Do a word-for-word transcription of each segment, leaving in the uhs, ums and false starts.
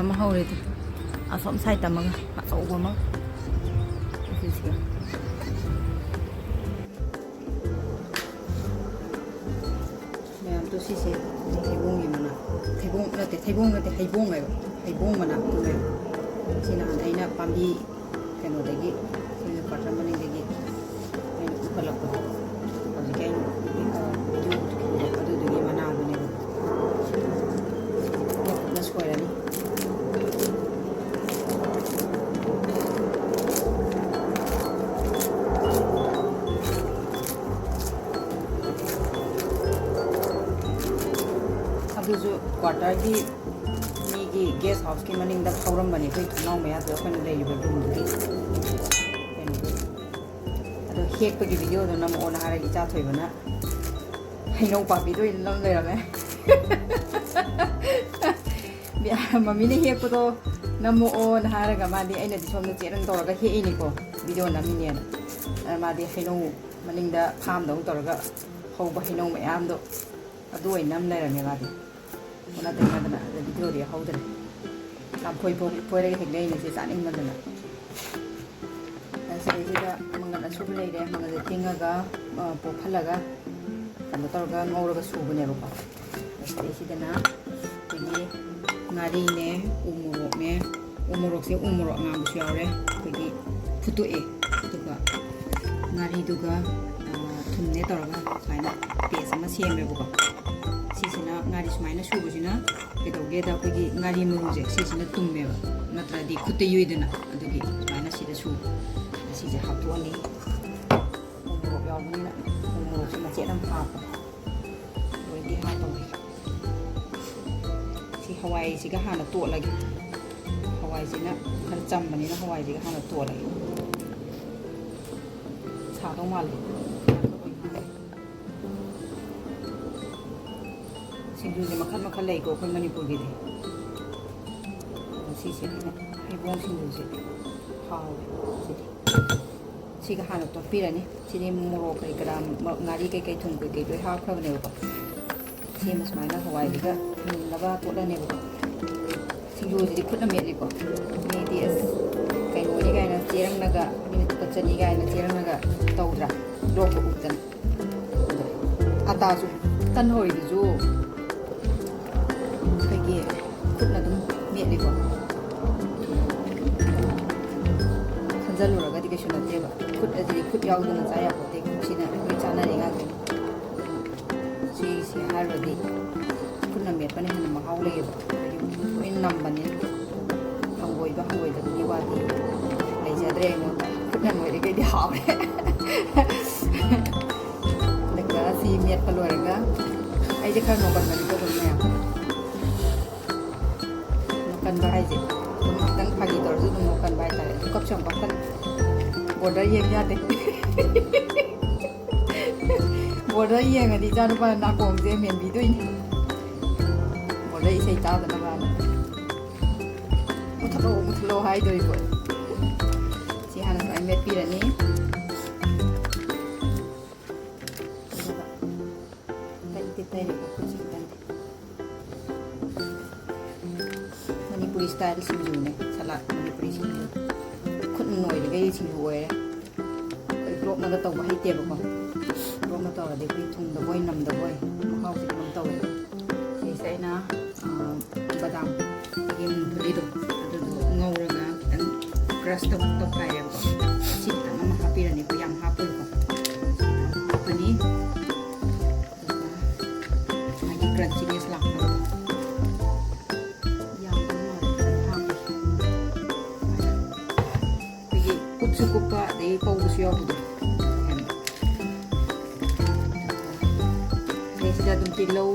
ꯑꯃ ꯍꯧꯔꯦ ꯑꯗꯨ, ꯑꯁꯣꯝ ꯁꯥꯏ ꯇꯝꯃꯒ ꯑꯆꯧꯕ ꯑꯃ꯫ ꯑꯁꯤꯁꯤꯒ꯫ ꯃꯌꯥꯝꯗꯣ ꯁꯤꯁꯦ ꯊꯩꯕꯣꯡꯒꯤ ꯃꯅꯥ, ꯊꯩꯕꯣꯡ ꯅꯠꯇꯦ, ꯊꯩꯕꯣꯡ ꯅꯠꯇꯦ, ꯍꯩꯕꯣꯡ ꯍꯥꯏꯕ, ꯍꯩꯕꯣꯡ ꯃꯅꯥ꯫ ꯁꯤ ꯅꯍꯥꯟ ꯑꯩꯅ ꯄꯥꯝꯕꯤ ꯀꯩꯅꯣꯗꯒꯤ, ꯑꯩꯈꯣꯏꯒꯤ ꯀ꯭ꯋꯥꯇꯔ ꯃꯅꯤꯡꯗꯒꯤ ꯑꯩꯅ ꯄꯨꯈꯠꯂꯛꯄꯗꯣ, ꯍꯧꯖꯤꯛꯀꯤ ꯑꯩꯅ video ꯎꯠꯈꯤꯕꯗꯣ ꯑꯗꯨꯗꯨꯒꯤ ꯃꯅꯥꯗꯨꯅꯦꯕ꯫ ꯈꯨꯠꯅ ꯁꯣꯏꯔꯅꯤ꯫ ꯑꯗꯨꯁꯨ ꯀ꯭ꯋꯥꯇꯔꯒꯤ ꯃꯤꯒꯤ ꯒꯦꯁ ꯍꯥꯎꯁꯀꯤ ꯃꯅꯤꯡꯗ ꯍꯧꯔꯝꯕꯅꯦ, ꯑꯩꯈꯣꯏ ꯊꯣꯡꯅꯥꯎ ꯃꯌꯥꯗꯨꯗ ꯑꯩꯈꯣꯏꯅ ꯂꯩꯔꯤꯕ ꯔꯨꯝꯗꯨꯒꯤ ꯀꯩꯅꯣꯗꯣ꯫ ꯑꯗꯣ ꯍꯦꯛꯄꯒꯤ videoꯗꯣ ꯅꯝꯃꯛꯑꯣꯅ ꯍꯥꯏꯔꯒ ꯏꯆꯥ ꯊꯣꯏꯕꯅ ꯍꯩꯅꯧ ꯄꯥꯝꯕꯤꯗ ꯑꯣꯏꯅ ꯅꯝ ꯂꯩꯔꯝꯃꯦ꯫ ꯃꯃꯤꯅ ꯍꯦꯛꯄꯗꯣ ꯅꯝꯃꯛꯑꯣꯅ ꯍꯥꯏꯔꯒ ꯃꯥꯗꯤ, ꯑꯩꯅꯗꯤ ꯁꯣꯝꯗ ꯆꯦꯔꯪ ꯇꯧꯔꯒ ꯍꯦꯛꯏꯅꯤꯀꯣ, video ꯅꯝꯃꯤꯅꯦꯅ꯫ ꯑꯗ ꯃꯥꯗꯤ ꯍꯩꯅꯧ ꯃꯅꯤꯡꯗ farmꯗꯧ ꯇꯧꯔꯒ ꯍꯧꯕ ꯍꯩꯅꯧ ꯃꯌꯥꯝꯗꯣ ꯑꯗꯨ ꯑꯣꯏꯅ ꯅꯝ ꯂꯩꯔꯝꯃꯦ ꯃꯥꯗꯤ꯫ ꯑꯣꯟꯅ ꯇꯩꯅꯗꯅ ꯑꯗ videoꯗꯤ ꯌꯥꯎꯍꯧꯗ꯭ꯔꯦ꯫ ꯂꯝꯐꯣꯏ ꯐꯣꯏ-, ꯐꯣꯏꯔꯒ ꯍꯦꯛꯂꯛꯏꯅꯦ ꯁꯤ ꯆꯥꯅꯤꯡꯃꯟꯗꯅ꯫ ꯑꯗ ꯁꯤꯗꯩꯁꯤꯗ ꯃꯪꯒꯟ ꯑꯁꯨꯕ ꯂꯩꯔꯦ, ꯃꯪꯒꯟꯁꯦ ꯇꯤꯡꯉꯒ, ꯑ, ꯄꯣꯞꯍꯜꯂꯒ ꯀꯩꯅꯣ ꯇꯧꯔꯒ ꯉꯧꯔꯒ ꯁꯨꯕꯅꯦꯕꯀꯣ꯫ ꯁꯤꯗꯩꯁꯤꯗꯅ ꯑꯩꯈꯣꯏꯒꯤ ꯉꯥꯔꯤꯅꯦ, ꯎ ꯃꯣꯔꯣꯛꯅꯦ, ꯎ ꯃꯣꯔꯣꯛꯁꯦ ꯎ ꯃꯣꯔꯣꯛ ꯑꯉꯥꯡꯕꯁꯨ ꯌꯥꯎꯔꯦ, ꯑꯩꯈꯣꯏꯒꯤ ꯐꯨꯠꯇꯣꯛꯑꯦ꯫ ꯑꯗꯨꯒ ꯉꯥꯔꯤꯗꯨꯒ, ꯑ, ꯊꯨꯝꯅꯦ ꯇꯧꯔꯒ ꯁꯨꯃꯥꯏꯅ paste ꯑꯃ ꯁꯦꯝꯃꯦꯕꯀꯣ꯫ ꯁꯤꯁꯤꯅ, ꯉꯥꯔꯤ ꯁꯨꯃꯥꯏꯅ ꯁꯨꯕꯁꯤꯅ ꯀꯩꯗꯧꯒꯦꯗ, ꯑꯩꯈꯣꯏꯒꯤ ꯉꯥꯔꯤ ꯃꯔꯨꯁꯦ ꯁꯤꯁꯤꯅ ꯇꯨꯝꯃꯦꯕ, ꯅꯠꯇ꯭ꯔꯗꯤ ꯈꯨꯠꯇ ꯌꯨꯏꯗꯅ꯫ ꯑꯗꯨꯒꯤ ꯁꯨꯃꯥꯏꯅ ꯁꯤꯗ ꯁꯨ-, ꯑꯁꯤꯁꯦ ꯍꯥꯞꯇꯣꯛꯑꯅꯤ꯫ ꯎ ꯃꯣꯔꯣꯛ ꯌꯥꯎꯕꯅꯤꯅ ꯎ ꯃꯣꯔꯣꯛꯁꯦ ꯃꯆꯦꯠ ꯑꯃ ꯍꯥꯞꯄꯦ꯫ ꯂꯣꯏꯗꯤ ꯍꯥꯞꯄꯔꯣꯏ꯫ ꯁꯤ ꯍꯋꯥꯏꯁꯤꯒ ꯍꯥꯟꯅ ꯇꯣꯠꯂꯒꯦ꯫ ꯍꯋꯥꯏꯁꯤꯅ ꯈꯔ ꯆꯝꯕꯅꯤꯅ ꯍꯋꯥꯏꯁꯤꯒ ꯍꯥꯟꯅ ꯇꯣꯠꯂꯒꯦ꯫ ꯁꯥꯗꯧ ꯃꯥꯜꯂꯦ꯫ ꯁꯤꯡꯖꯨꯁꯦ ꯃꯈꯜ ꯃꯈꯜ ꯂꯩꯀꯣ ꯑꯩꯈꯣꯏ ꯃꯅꯤꯄꯨꯔꯒꯤꯗꯤ꯫ ꯁꯤꯁꯦ ꯑꯩꯅ ꯍꯩꯕꯣꯡ ꯁꯤꯡꯖꯨꯁꯦ ꯍꯥꯎꯋꯦ ꯁꯤꯗꯤ꯫ ꯁꯤꯒ ꯍꯥꯟꯅ ꯇꯣꯠꯄꯤꯔꯅꯤ꯫ ꯁꯤꯗꯤ ꯃꯣꯔꯣꯛ ꯀꯔꯤ ꯀꯔꯥ, ꯃ-, ꯉꯥꯔꯤ ꯀꯩꯀꯩ, ꯊꯨꯝ ꯀꯩꯀꯩ ꯂꯣꯏ ꯍꯥꯞꯈ꯭ꯔꯕꯅꯦꯕꯀꯣ꯫ ꯁꯦꯝꯕ ꯁꯨꯃꯥꯏꯅ ꯍꯋꯥꯏꯁꯤꯒ ꯃꯨꯟꯅꯕ ꯇꯣꯠꯂꯅꯦꯕꯀꯣ꯫ ꯁꯤꯡꯖꯨꯁꯤꯗꯤ ꯈꯨꯠꯅ ꯃꯦꯠꯂꯤꯀꯣ꯫ ꯃꯤꯗꯤ ꯑꯁ ꯀꯩꯅꯣꯅꯤ ꯀꯥꯏꯅ ꯆꯦꯔꯪꯅꯒ, ꯃꯤꯅ ꯇꯨꯀꯠꯆꯅꯤ ꯀꯥꯏꯅ ꯆꯦꯔꯪꯅꯒ ꯇꯧꯗ꯭ꯔꯥ? ꯂꯣꯛꯀ ꯎꯞꯇꯅ꯫ ꯑꯇꯥꯁꯨ ꯇꯟ ꯍꯧꯔꯤꯗꯨꯁꯨ ꯑꯩꯈꯣꯏꯒꯤ ꯈꯨꯠꯅ ꯑꯗꯨꯝ ꯃꯦꯠꯂꯤꯀꯣ꯫ ꯈꯟꯖꯜꯂꯨꯔꯒꯗꯤ ꯀꯩꯁꯨ ꯅꯠꯇꯦꯕ꯫ ꯈꯨꯠ ꯑꯁꯤꯗꯤ ꯈꯨꯠ ꯌꯥꯎꯗꯅ ꯆꯥ ꯌꯥꯄꯣꯠꯇꯦ꯫ ꯈꯨꯠꯁꯤꯅ ꯂꯣꯏ ꯆꯥꯅꯔꯤ ꯉꯥꯛꯇꯅꯤ꯫ ꯁꯤꯁꯦ ꯍꯥꯏꯔꯨꯔꯗꯤ ꯈꯨꯠꯅ ꯃꯦꯠꯄꯅ ꯍꯦꯟꯅ ꯃꯍꯥꯎ ꯂꯩꯌꯦꯕ꯫ ꯂꯣꯏ ꯅꯝꯕꯅꯤꯅ꯫ ꯍꯪꯒꯣꯏꯕ ꯍꯪꯒꯣꯏꯗꯕꯒꯤ ꯋꯥꯗꯤ ꯂꯩꯖꯗ꯭ꯔꯦ ꯑꯩꯉꯣꯟꯗ꯫ ꯈꯨꯠꯅ ꯅꯣꯏꯔꯤꯈꯩꯗꯤ ꯍꯥꯎꯔꯦ꯫ ꯑꯗꯨꯒ ꯁꯤ ꯃꯦꯠꯄ ꯂꯣꯏꯔꯒ ꯑꯩꯁꯦ ꯈꯔ ꯅꯣꯛꯀꯟꯕꯅꯤꯀꯣ ꯑꯗꯨꯝ ꯃꯌꯥꯝ꯫ ꯅꯣꯛꯀꯟꯕ ꯍꯥꯏꯁꯦ ꯑꯗꯨꯝ ꯉꯥꯛꯇꯪ ꯐꯥꯒꯤ ꯇꯧꯔꯁꯨ ꯑꯗꯨꯝ ꯅꯣꯛꯀꯟꯕ ꯍꯥꯏꯇꯥꯔꯦ꯫ ꯑꯗꯨ ꯀꯞꯁꯨ ꯌꯥꯝ ꯀꯞꯀꯟ꯫ ꯕꯣꯔꯗꯔ ꯌꯦꯡ ꯌꯥꯗꯦ꯫ ꯕꯣꯔꯗꯔ ꯌꯦꯡꯉꯗꯤ ꯏꯆꯥꯅꯨꯄꯥ ꯅꯥꯀꯣꯡꯁꯦ ꯃꯦꯟꯕꯤꯗꯣꯏꯅꯤ꯫ ꯕꯣꯔꯗꯔ ꯏꯁꯩ ꯇꯥꯗꯅꯕꯅ꯫ ꯃꯨꯊꯠꯂꯣ, ꯃꯨꯊꯠꯂꯣ ꯍꯥꯏꯗꯣꯔꯤꯕꯣ꯫ ꯁꯤ ꯍꯥꯟꯅ ꯁꯨꯃꯥꯏꯅ ꯃꯦꯠꯄꯤꯔꯅꯤ꯫ ꯑꯗꯨꯒ ꯇꯩꯗꯤ ꯇꯩꯔꯦꯀꯣ, ꯈꯨꯠꯁꯦ ꯈꯤꯇꯪꯗꯤ꯫ ꯃꯅꯤꯄꯨꯔꯤ style ꯁꯤꯡꯖꯨꯅꯦ, salad ꯃꯅꯤꯄꯨꯔꯤ ꯁꯤꯡꯖꯨ꯫ ꯈꯨꯠꯅ ꯅꯣꯏꯔꯤꯈꯩ ꯁꯤꯡꯖꯨ ꯑꯣꯏꯔꯦ꯫ ꯑꯩꯈꯣꯏ ꯕ꯭ꯂꯣꯛꯅꯒ ꯇꯧꯕ ꯍꯩꯇꯦꯕꯀꯣ꯫ ꯕ꯭ꯂꯣꯛꯅ ꯇꯧꯔꯗꯤ ꯑꯩꯈꯣꯏ ꯊꯨꯝꯗꯕꯣꯏ ꯅꯝꯗꯕꯣꯏ ꯃꯍꯥꯎꯁꯦ ꯀꯩꯅꯣꯝ ꯇꯧꯋꯦ꯫ ꯁꯤꯁꯦ ꯑꯩꯅ, ꯑ, ꯕꯗꯥꯝ, ꯑꯩꯈꯣꯏꯒꯤ ꯃꯨꯟꯊꯣꯛꯏꯗꯣ, ꯑꯗꯨꯗꯣ ꯉꯧꯔꯒ ꯈꯤꯇꯪ crush ꯇꯧ-, ꯇꯧꯈꯥꯏꯔꯦꯕꯀꯣ꯫ ꯁꯤ ꯈꯤꯇꯪ ꯑꯃ ꯍꯥꯞꯄꯤꯔꯅꯤꯀꯣ, ꯌꯥꯝ ꯍꯥꯞꯄꯣꯏꯀꯣ꯫ ꯁꯤ ꯈꯤꯇꯪ ꯍꯥꯞꯄꯅꯤ꯫ ꯑꯗꯨꯒ ꯃꯥꯒꯤ crunchiness ꯂꯥꯛꯅꯕ꯫ ꯌꯥꯝꯗꯕ ꯃꯥꯜꯂꯦ, ꯈꯤꯇꯪ ꯍꯥꯞꯄꯒꯦ꯫ ꯑꯩꯈꯣꯏꯒꯤ ꯀꯨꯞꯁꯨ ꯀꯨꯞꯄ, ꯑꯗꯒꯤ ꯄꯧꯕꯁꯨ ꯌꯥꯎꯕꯗꯣ꯫ ꯑꯗꯩ ꯁꯤꯗ ꯑꯗꯨꯝ ꯇꯤꯜꯍꯧ,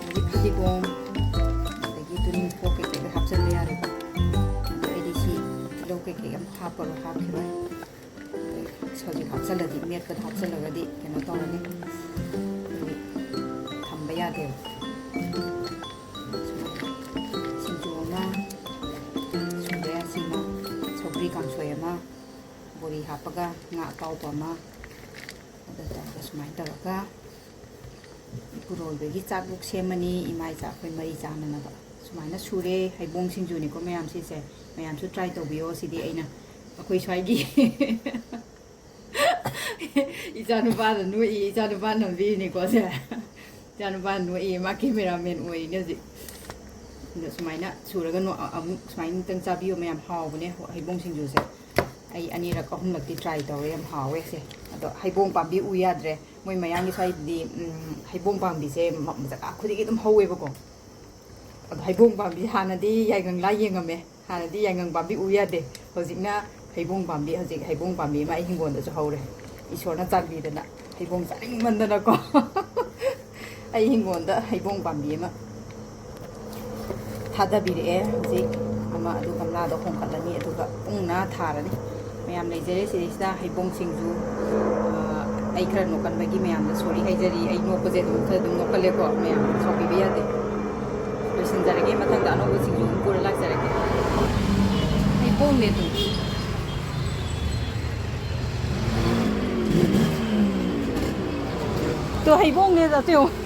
ꯑꯗꯒꯤ ꯐꯗꯤꯒꯣꯝ, ꯑꯗꯒꯤ ꯇꯨꯅꯤꯡꯈꯣꯛ ꯀꯩꯀꯩ ꯂꯣꯏ ꯍꯥꯞꯆꯤꯟꯕ ꯌꯥꯔꯦꯀꯣ꯫ ꯑꯗꯣ ꯑꯩꯗꯤ ꯁꯤ ꯇꯤꯜꯍꯧ ꯀꯩꯀꯩ ꯑꯝ ꯍꯥꯞꯄꯔꯣꯏ, ꯍꯥꯞꯈꯤꯔꯣꯏ꯫ ꯍꯧꯖꯤꯛ ꯍꯥꯞꯆꯜꯂꯗꯤ, ꯃꯦꯠꯄꯗ ꯍꯥꯞꯆꯜꯂꯒꯗꯤ ꯀꯩꯅꯣ ꯇꯧꯔꯅꯤ, ꯑꯩꯈꯣꯏꯒꯤ ꯊꯝꯕ ꯌꯥꯗꯦꯕ꯫ ꯁꯤꯡꯖꯨ ꯑꯃ ꯁꯨꯔꯦ, ꯁꯤꯃ ꯁꯧꯒ꯭ꯔꯤ ꯀꯥꯡꯁꯣꯏ ꯑꯃ, ꯕꯣꯔꯤ ꯍꯥꯞꯄꯒ ꯉꯥ ꯑꯇꯥꯎꯕ ꯑꯃ, ꯑꯗꯨ ꯇꯧꯔꯒ ꯁꯨꯃꯥꯏꯅ ꯇꯧꯔꯒ ꯏꯄꯨꯔꯣꯏꯕꯒꯤ ꯆꯥꯛꯂꯨꯛ ꯁꯦꯝꯃꯅꯤ, ꯏꯃꯥ ꯏꯆꯥ ꯑꯩꯈꯣꯏ ꯃꯔꯤ ꯆꯥꯅꯅꯕ꯫ ꯁꯨꯃꯥꯏꯅ ꯁꯨꯔꯦ, ꯍꯩꯕꯣꯡ ꯁꯤꯡꯖꯨꯅꯤꯀꯣ ꯃꯌꯥꯝ ꯁꯤꯁꯦ꯫ ꯃꯌꯥꯝꯁꯨ try ꯇꯧꯕꯤꯌꯣ꯫ ꯁꯤꯗꯤ ꯑꯩꯅ ꯑꯩꯈꯣꯏ ꯁ꯭ꯋꯥꯏꯒꯤ ꯏꯆꯥꯅꯨꯄꯥꯗ ꯅꯣꯛꯏ, ꯏꯆꯥꯅꯨꯄꯥ ꯅꯝꯕꯤꯔꯤꯅꯤꯀꯣ ꯁꯦ꯫ ꯏꯆꯥꯅꯨꯄꯥ ꯅꯣꯛꯏ, ꯃꯥ cameraman ꯑꯣꯏꯔꯤꯅꯦ ꯍꯧꯖꯤꯛ꯫ ꯑꯗꯣ ꯁꯨꯃꯥꯏꯅ ꯁꯨꯔꯒ ꯅꯣ-, ꯑꯃꯨꯛ ꯁꯨꯃꯥꯏꯅ ꯑꯃꯨꯛꯇꯪ ꯆꯥꯕꯤꯌꯣ ꯃꯌꯥꯝ, ꯍꯥꯎꯕꯅꯦ ꯍꯩꯕꯣꯡ ꯁꯤꯡꯖꯨꯁꯦ꯫ ꯑꯩ ꯑꯅꯤꯔꯛ ꯑꯍꯨꯝꯂꯛꯇꯤ try ꯇꯧꯔꯦ, ꯌꯥꯝ ꯍꯥꯎꯋꯦ ꯁꯦ꯫ ꯑꯗꯣ ꯍꯩꯕꯣꯡ ꯄꯥꯝꯕꯤ ꯎ ꯌꯥꯗ꯭ꯔꯦ꯫ ꯃꯣꯏ ꯃꯌꯥꯡꯒꯤ ꯁ꯭ꯋꯥꯏꯗꯗꯤ, ꯎꯝ, ꯍꯩꯕꯣꯡ ꯄꯥꯝꯕꯤꯁꯦ ꯃ-, ꯖꯒꯥ ꯈꯨꯗꯤꯡꯒꯤ ꯑꯗꯨꯝ ꯍꯧꯋꯦꯕꯀꯣ꯫ ꯑꯗꯣ ꯍꯩꯕꯣꯡ ꯄꯥꯝꯕꯤ ꯍꯥꯟꯅꯗꯤ ꯌꯥꯏꯉꯪꯂꯥ ꯌꯦꯡꯉꯝꯃꯦ꯫ ꯍꯥꯟꯅꯗꯤ ꯌꯥꯏꯉꯪ ꯄꯥꯝꯕꯤ ꯎ ꯌꯥꯗꯦ꯫ ꯍꯧꯖꯤꯛꯅ ꯍꯩꯕꯣꯡ ꯄꯥꯝꯕꯤ, ꯍꯧꯖꯤꯛ ꯍꯩꯕꯣꯡ ꯄꯥꯝꯕꯤ ꯑꯃ ꯑꯩ ꯍꯤꯡꯒꯣꯜꯗꯁꯨ ꯍꯧꯔꯦ꯫ ꯏꯁꯣꯔꯅ ꯆꯥꯟꯕꯤꯗꯅ ꯍꯩꯕꯣꯡ ꯆꯥꯅꯤꯡꯃꯟꯗꯅꯀꯣ꯫ ꯑꯩ ꯍꯤꯡꯒꯣꯜꯗ ꯍꯩꯕꯣꯡ ꯄꯥꯝꯕꯤ ꯑꯃ ꯊꯥꯗꯕꯤꯔꯛꯑꯦ꯫ ꯍꯧꯖꯤꯛ ꯑꯃ ꯑꯗꯨ ꯒꯝꯂꯥꯗꯣ ꯍꯣꯡꯀꯠꯂꯅꯤ, ꯑꯗꯨꯒ ꯄꯨꯡ ꯉꯥ ꯊꯥꯔꯅꯤ꯫ ꯃꯌꯥꯝ ꯂꯩꯖꯔꯦ ꯁꯤꯗꯩꯁꯤꯗ ꯍꯩꯕꯣꯡ ꯁꯤꯡꯖꯨ꯫ ꯑ, ꯑꯩ ꯈꯔ ꯅꯣꯛꯀꯟꯕꯒꯤ ꯃꯌꯥꯝꯗ sorry ꯍꯥꯏꯖꯔꯤ꯫ ꯑꯩ ꯅꯣꯛꯄꯁꯦ ꯑꯗꯨꯝ ꯈꯔ ꯑꯗꯨꯝ ꯅꯣꯛꯀꯜꯂꯦꯀꯣ, ꯃꯌꯥꯝ ꯁꯥꯎꯕꯤꯕ ꯌꯥꯗꯦ꯫ ꯂꯣꯏꯁꯤꯟꯖꯔꯒꯦ, ꯃꯊꯪꯗ ꯑꯅꯧꯕ ꯁꯤꯡꯖꯨ ꯑꯃ ꯄꯨꯔ ꯂꯥꯛꯆꯔꯒꯦ꯫ ꯍꯩꯕꯣꯡꯅꯦ ꯑꯗꯨꯝ꯫ ꯇꯣ ꯍꯩꯕꯣꯡꯅꯦ ꯑꯗꯣ ꯌꯦꯡꯉꯣ꯫